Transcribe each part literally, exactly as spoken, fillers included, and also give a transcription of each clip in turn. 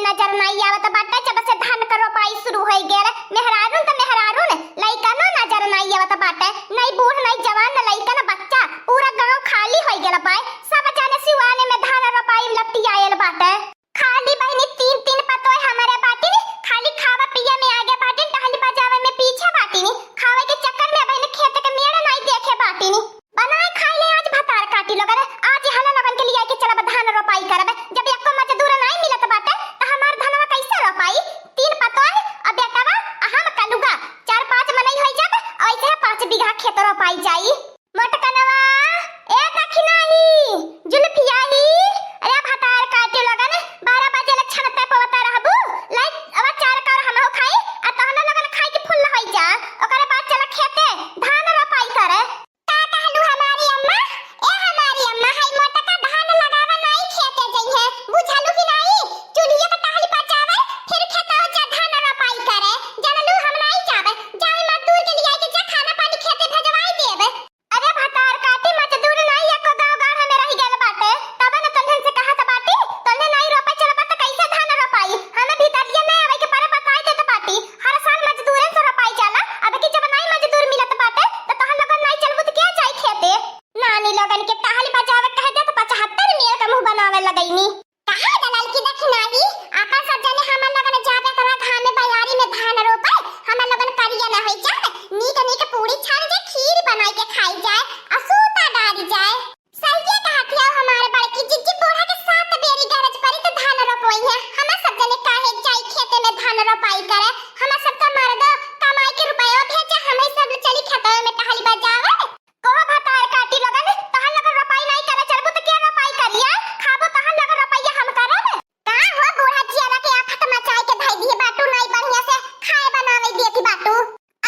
नजर नाई आवत बाटे, जब से धान क रोपाई शुरू होइ गयल। मेहरारून त मेहरारून, लइकनो नजर नाई आवत बाटे। नाई बूढ़, नाई जवान, न लइका, न बच्चा, पूरा गाँव खाली होइ गयल बाय। सब जने सिवाने में धान रोपाई में लपटियायल बाटे। खाली बहिनी तीन तीन पतोह हमरे बाटिन, खाली खावा पिया में आगे बाटिन, टहली बजावे में पीछे बाटिन। खावे के चक्कर में बहिनी खेत के मेड़ नाई देखे बाटिन। बनाए खाए ले आज भतार काटी लोगन, आज हला लोगन के लियाइ के चलब धान रोपाई करब। जब एको मजदूर नाई मिलत बाटे, त हमार धनवा कैसे रोपाई? तीन पतोह, अ बेटवा, अ हम कलुगा, चार पाँच मनई होइ जाब, अइसे पाँच बीघा खेत रोपाई जाई। मोटकनवा, ए दखिनाही, जुल्फियाही, अरे भतार काटी लोगन, बारह बजे ले छनते पवता रहबू, लाई, अब चार कौर हमहू खाई, अ तहनो लोगन खाइ के फुल होइ जा, ओकरे बाद चला खेते, धान रोपाई करे। का कहलू हमारी अम्मा? ए हमारी अम्मा, हई मोटका धान लगावा नाई खेते जइहे, बुझलू कि नाई? चूल्हिया के टहली बजावे, फिर खेतवा जा धान रोपाई करे। जानलू हम नाई जाबे, जावे मजदूर के लियाइ के जा खाना पानी खेते भेजवाई देबे। अरे भतार काटी मजदूर नाई एको गाँव गाढ़ में रहि गयल बाटे, तब न तोन्हन से कहत बाटी, तोन्हन नाई रोपे चलबा त कैसे धान रोपाई? हमें भीतरिया में आवे के परे बताई देत बाटी, हर साल मजदूरन से रोपाई जाला, अब की जब नाई मजदूर मिलत बाटे, त तोहन लोगन नाई चलबू त के जाई खेते? नानी लोगन के टहल बजावे कह दे त पचहत्तर मेर का मुँह बनावे लगइनी। कहा दलाल की दखिनाही, आपन सब जने हमन लोगन जाबे तोरा घाम में बयारी में धान रोपे, हमन लोगन करिया न होई जाबे, नीक नीक पूरी छान जे खीर बनाई के खाई जाए, आ सूता डारी जाए। सहिए कहत हिया हमार बड़की जिज्जी, बूढ़ा के सात बेरी गरज परी त धान रोपवई है। हमार सब जने काहे जाई खेते में धान रोपाई करे? हमार सबका मर्दो कमाई के रुपया भेजे, हमही सब चली खेतवे में टहली बजावे। कहो भतार काटी लोगन, तहन लोगन रोपाई नाई करे चलबू त के रोपाई करिया? खाबू तहन लोगन रोपैया हम करब? का हो बूढ़ा जियरा के आफत मचाई के धई दिए बाटू, नाई बढ़िया से खाए बनावे देती बाटू।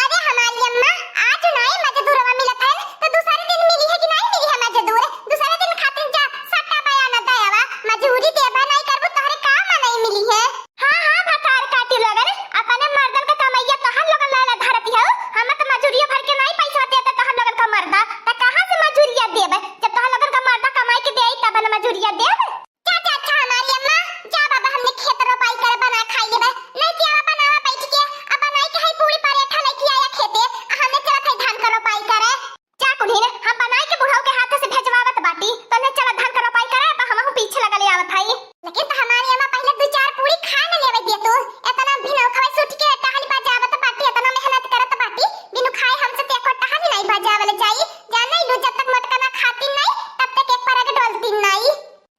अरे हमारी अम्मा, आज नाई मजदूरवा मिलत है, त दूसरे दिन मिली है कि नाई मिली है मजदूर? दूसरे दिन खातिर जा, सट्टा बयाना दयावा, मजूरी देबा नाई करबू, तोहरे काम नाई मिली है। हाँ, हाँ, भतार काटी लोगन, अपने मर्दन के कमैया तोहन लोगन लाला धरती हो, हम त मजूरिया भर के नाई पैसा देते तोहन लोगन का मर्दा, त कहाँ से मजूरिया देबे? जब तोहन लोगन का मर्दा कमाई के देई तब न मजूरिया देब। जा, जा, अच्छा हमारी अम्मा, जा बाबा, हमने खेत रोपाई करे, बना खाई लेबे। नहीं कि आवा बनावा बैठ के, अब बनाई के है पूरी परेठा लेके आया खेते, आ हमने चलत है धान का रोपाई करे। जा कुल्हिन, हम बनाई के बुढ़ऊ के हाथ से भेजवावत बाटी, तन्ने चलत धान का रोपाई करे, अब हमहू पीछे लगले आवत हई। लेकिन त हमारी अम्मा पहले दू चार पूरी खा न लेवे दे तू, इतना भिनौखवा से उठ के टहल बजावत बाटी, इतना मेहनत करत बाटी, बिनु खाए हमसे ते एको टहल नहीं बजावल जाई, जाने लू जब तक मोटका ना खाती नहीं, तब तक एक परग डोलती नहीं।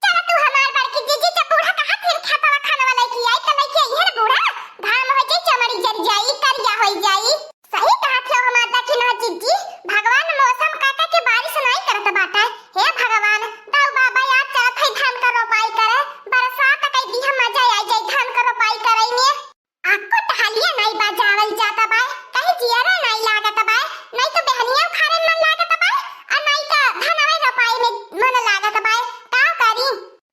चला तू हमार बड़की जीजी, जब बूढ़ा कहा फिर खेतवा खानवा लेके आई, त लेके आई है ना बूढ़ा, घाम हो जाई, चमड़ी जर जाई, करिया हो जाई। सही कहत हो हमार दखिना जीजी, भगवान मौसम काका के बारिश नाई करत बाटा। हे भगवान, दाऊ बाबा याद करत है धान का रोपाई करे, बरसात कई दिहा मजा आ जाई धान का रोपाई करे में। आपको टहलिया नाई बजावल जाता बाय, कहीं जियरा नाई लागत बाय, नाई तो बेहनिया उखाड़े मन लागत बाय, और नाई तो धनवे रोपाई में मन लागत बाय। का करी?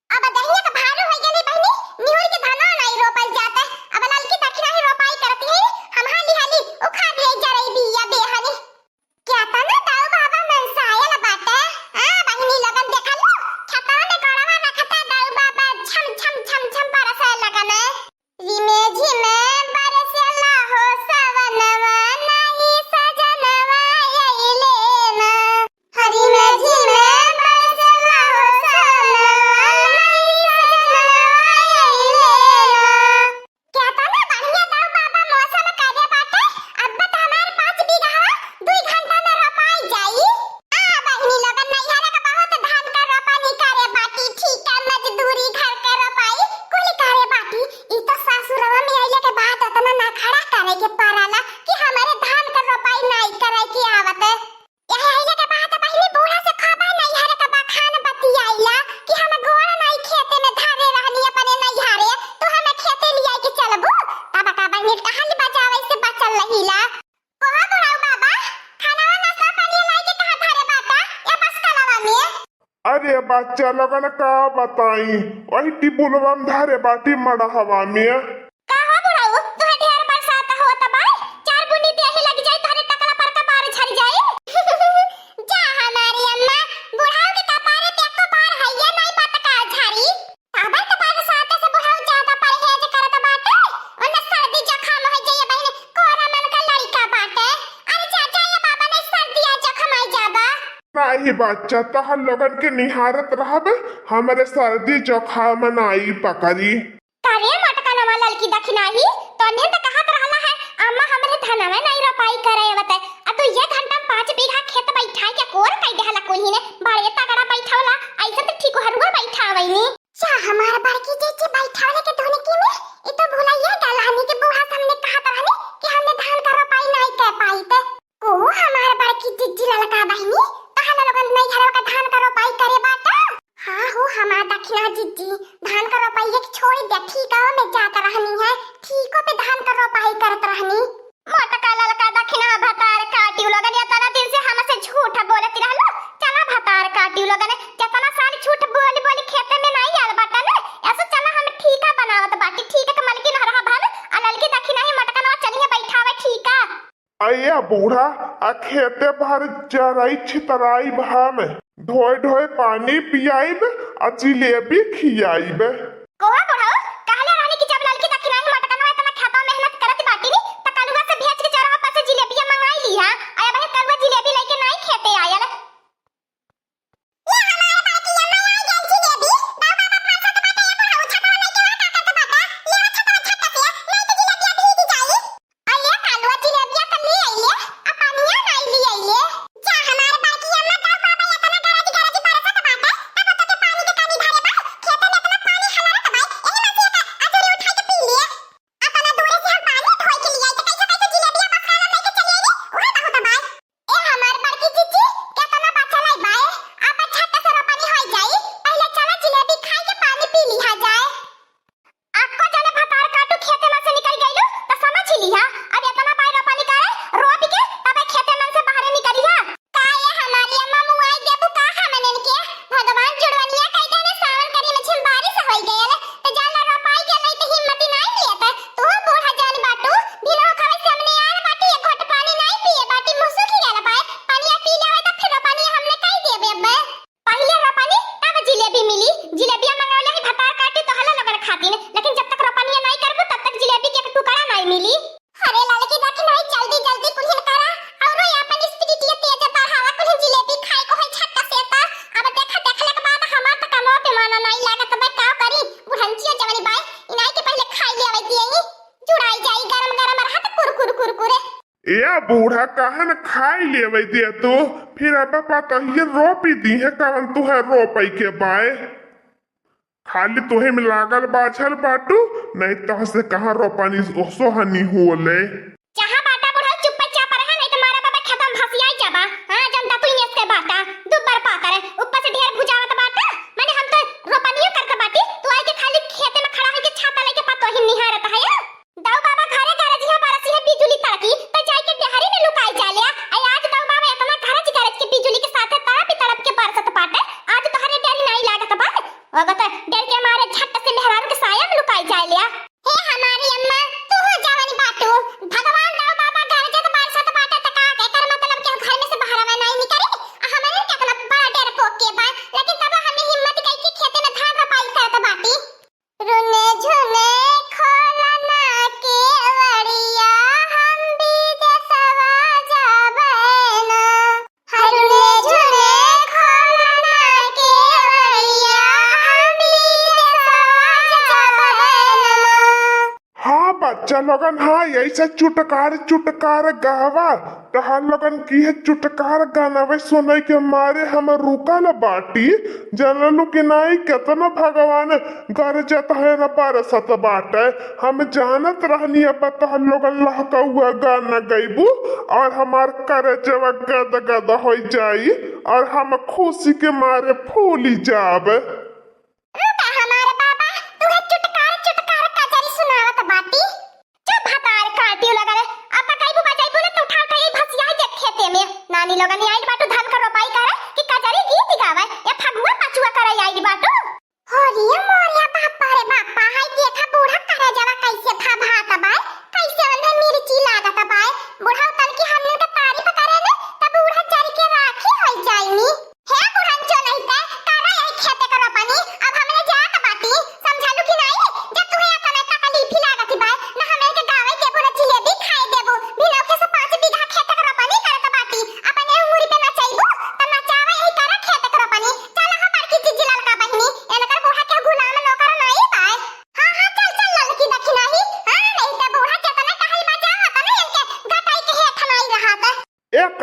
अब दहिया के भालू हो गेली बहिनी, निहुर के धनवा नाई रोपल जाता। अब ललकी दखिना ही रोपाई करती है, हम हाली हाली उखाड़ ले जरई बिया बेहनी। क्या तना दाऊ बाबा मनसायल बाटे? आ, बहिनी लगन देखलू? छतवा में गोड़वा रखता दाऊ बाबा, छम छम छम छम बरसे लगन। रिमे झिमे बरसेला हो सवनवा, नाही सजनवा अइले ना। हरी में झिमे बरसेला हो सवनवा, नाही सजनवा अइले ना। क्या तना बढ़िया दाऊ बाबा मौसम करे बाटे, अब त हमार पाँच बीघा दुई घंटा में रोपाई जाई। आ बहिनी लोगन, नैहरे के बहुत धान का रोपनी करे बाटी, ठीका मजदूरी घर के रोपाई कुल करे बाटी। ई तो सासुरवा में अइले के बाद उतना नखड़ा करे के पड़ाला कि हमरे धान का रोपाई नाई करे के आवत। यह अइले के बाद बहिनी बूढ़ा से खूबे नैहरे के बखान बतियाइला कि हम गोड़ नाई खेते में धरे रहनी अपने नैहरे, तू हमें खेते लियाई के चलबू, तब का बहिनी टहल बजावे से बचल रहीला। कहो बुढ़ऊ बाबा, खानवा नाश्ता पानी लाई के कहाँ धरे बाटा, या बस्तलवा में? अरे बच्चा लोगन का बताई, वही टिपुलवा में धरे बाटी मड़हवा में। का हो बुढ़ऊ, तुहे ढेर बरसात होत बा, चार बूंदी देहे लग जाई, तोहरे टकला पर कपार झड़ जाई। जा हमारी अम्मा, बुढ़ऊ के कपारे पे एको बार हइये नहीं पता का झड़ी। अबे तो बरसात से बुढ़ऊ ज्यादा परहेज कर नाही बच्चा, तोहर लोगन के निहारत रहब, हमरे सर्दी जुखाम नाई पकड़ी। का रे मोटकनवा ललकी दखिनाही, तोन्हे त कहत रहला है, अम्मा हमरे धनवे नाई रोपाई करे आवत है, आ तू ये घंटा में पाँच बीघा खेत बैठाई के कोर कई देहला कुल्ही ने, बड़े तगड़ा बैठवला, ऐसे त ठीक हरुआ बैठावैनी। जा हमार बड़की जीजी बैठावले के धुनकी में, ई तो भुलाइए गल हनी कि बूढ़ा सामने कहत रहनी कि हमने धान का रोपाई नाई कर पाई ते। को हमार बड़की जीजी ललका बहिनी, तहन लोगन नहीं घरवा का धान का रोपाई करे बाटा? हाँ हो हमार दखिना जीजी, धान का रोपाई एक छोड़ दे, ठीका में जात रहनी है, ठीको पे धान का रोपाई करत रहनी। मोटका ललका दखिना भतार काटियो लोगन, इतना दिन से हमसे झूठ बोलत रहलो। चला भतार काटियो लोगन, जितना साल झूठ बोल बोल खेते में नहीं आल बाटा ने, ऐसे चला हम ठीका बनावत बाटी, ठीका के मलकिन हरहा भान, आ ललकी दखिना ही मोटकनवा चलिए बैठावे ठीका। अये बूढ़ा, आ खेते भर चराई छितराइब हम, ढोए ढोए पानी पियाइब, आ जिलेबी खियाइब। कोहा बुढ़ऊ, कहले रहनी कि जब ललकी दखिनाई मोटकनवा इतना खेतवा मेहनत करत बाटी नी, त कलुआ से भेज के चौराहा पर से जिलेबिया मंगाई ली हा। आ अब कलुआ जिलेबी लेके नाई खेते आयल। ये हमारे बड़की अम्मा लाई गल जिलेबी, बाबा बाबा फंसत बाटे ये बुढ़ऊ, छतवा लेके वहाँ का करत बाटे, ले वो छतवा छत से, नहीं तो जिलेबिया भीग जाई। अरे कालुआ जिलेबिया त ले अइले, आ पनिया नाई ले अइले। जा हमार बड़की अम्मा, का बाबा एतना गरज गरज बरसत बाटे, तब तो के पानी के कमी धरे बा, खेते में एतना पानी हलरत बा, एही में से एक अजूरी उठाई के पी लिए। अतना दूरे से हम पानी ढोई के लिए आई, त कैसे कैसे जिलेबिया बक्सा में लेके चली आई, उहे बहुत बा। ए हमार बड़की जीजी, केतना बचल है बाए, अब झट से रोपनी होई जाई, पहिले चला जिलेबी खाई के पानी पी लिहा जाए। अक्को जने भतार काटू खेते में से निकल गइलू, त समझ लिहा, अब एतना बार रोपनी करे, रोप के तबे खेते में से बाहरे निकलिहा। का ये हमारी अम्मा मुआई देबू का हमनन के? भगवान जुड़वनिया कई देने, सावन करी में झिम बारिश होई गयल, त जाला रोपाई के लई त हिम्मती नाई लियत। तू बूढ़ा जान बाटू, बिना खावे सामने आल बाटी, एक घोट पानी नाई पिए बाटी, मुसुकी गल बाए, पानिया पी लेवे त फिर रोपनी हमने कई देबे अब। पहिले रोपनी, तब जिलेबी मिली। जिलेबिया मंगवले ही भतार काटी तोहला लोगन खातिन, लेकिन जब तक रोपनिया नाई करबू, तब तक जिलेबी के एक टुकड़ा नाई मिली। अरे ललकी दखिनाई, जल्दी जल्दी कुल्हिन करा, औरो आपन स्पीडिटिया तेज बढ़ावा, कुल्हिन जिलेबी खाए को है छक्का से ता। अब देखा, देखले के बाद हमार त कमवा पे माना नाई लागत बा, का करी? बुढ़ंचिया जवनी बाई, इनाई के पहिले खाई ले आवे दिए, जुड़ाई जाई, गरम गरम रहत कुरकुर कुरकुरे। ए बूढ़ा, काहे न खाई लेवे दे तू, फिर अब पतहिए रोपी दी है, कवन तुहे रोपई के बाए। खाली तुहे में लागल बाझल बाटू, नहीं तह से कहाँ रोपनी सोहनी होले। जहाँ बाटा बुढ़ऊ चुप्पे चाप रहा, नहीं तो मारा बाबा खतम भसियाई जाबा। हाँ, जनता तू इने से बाटा, दुब्बर पातर, ऊपर से ढेर भुजावत बाटा, माने हम तो रोपनियो करत बाटी, तू आई के खाली खेते में खड़ा होके छाता लेके पतोहिन निहारत है। दाऊ बाबा घरे गरजिया बरसिहे बिजुली तड़की, त जाइके डेहरी में लुकाई जाल्या। आ आज दाऊ बाबा एतना गरज गरज के बिजुली के साथे तड़प तड़प के बरसत बाटे, आज तोहरे डेर नाई लागत बा। अगत डेर के मारे झट से मेहरारू के साया में लुकाई जाल्या। हे हमारी अम्मा, तू हो जवन बाटू, भगवान दाऊ बाबा गरजत बरसत बाटे त का एकर मतलब के घर में से बाहर में नाई निकली? आ हमरे केतना बड़ा डेर पोक के बा, लेकिन तब हमने हिम्मत कई के खेते में धान रोपाई करत बाटी। रुने झुने खोलना केवड़िया, हम विदेशवा जाबे ना। हाय रुने झुने खोलना केवड़िया, हम विदेशवा जाबे ना। हाँ बच्चा लोगन, हाँ, ऐसे चुटकार चुटकार गावा। तहार लोगन की है चुटकार गानवे सुनई के मारे हम रुकल बाटी। जनलू कि नाई, केतना भगवान गरजत है न बरसत बाटे। हम जानत रहनी अब तहार लोगन लहकउआ गाना गइबू और हमार करजवा गद गद होइ जाई और हम खुशी के मारे फूली जाब। रुका हमार बाबा, तुहे चुटकार चुटकार कजरी सुनावत बाटी। चुप भतार काटियो लगल। अब बकैबू बजैबू न त उठा उठा यही भसिया है देख खेते में। नानी लोगन आइल बाटू धान का रोपाई करे कि कजरी गीत गावे या फगुआ पचुआ करे आइल बाटू। हो रे मोरिया बापा रे बापा, हाय देखा बूढ़ा करजवा कैसे भभात बा, कैसे ओन्हे मिर्ची लागत बा। बूढ़ा उतल के हमने के तारीफ करे ने त बूढ़ा जर के राखी होइ जाइनी। हे बुढ़न जो नहीं ते, करा यही खेते के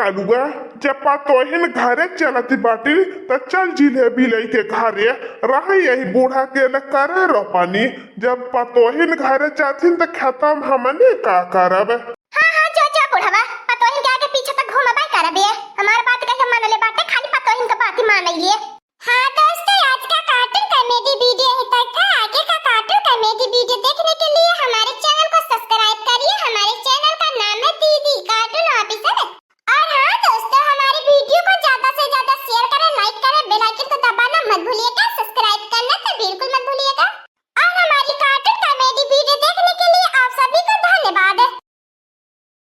अलुआ, जब पतोहिन घरे चलती बाटी, त चल जिलेबी लइके घरे, रही यही बूढ़ा के न करे रोपनी। जब पतोहिन घरे जाथिन, त खेतम हमने का करब? हाँ, हाँ, जो, जो बुढ़वा, पतोहिन के आगे पीछे तक घूमबे करबे। हमार बात कहियो मनले बाटे, खाली पतोहिन के बात ही मानइले। हाँ दोस्तों, आज का कार्टून कॉमेडी वीडियो यहीं तक था। आगे का कार्टून कॉमेडी वीडियो देखने के लिए हमारे चैनल को सब्सक्राइब करिए। हमारे चैनल का नाम है दीदी कार्टून ऑफिशियल। और हाँ दोस्तों, हमारे वीडियो को ज्यादा से ज्यादा शेयर करें, लाइक करें, बेल आइकन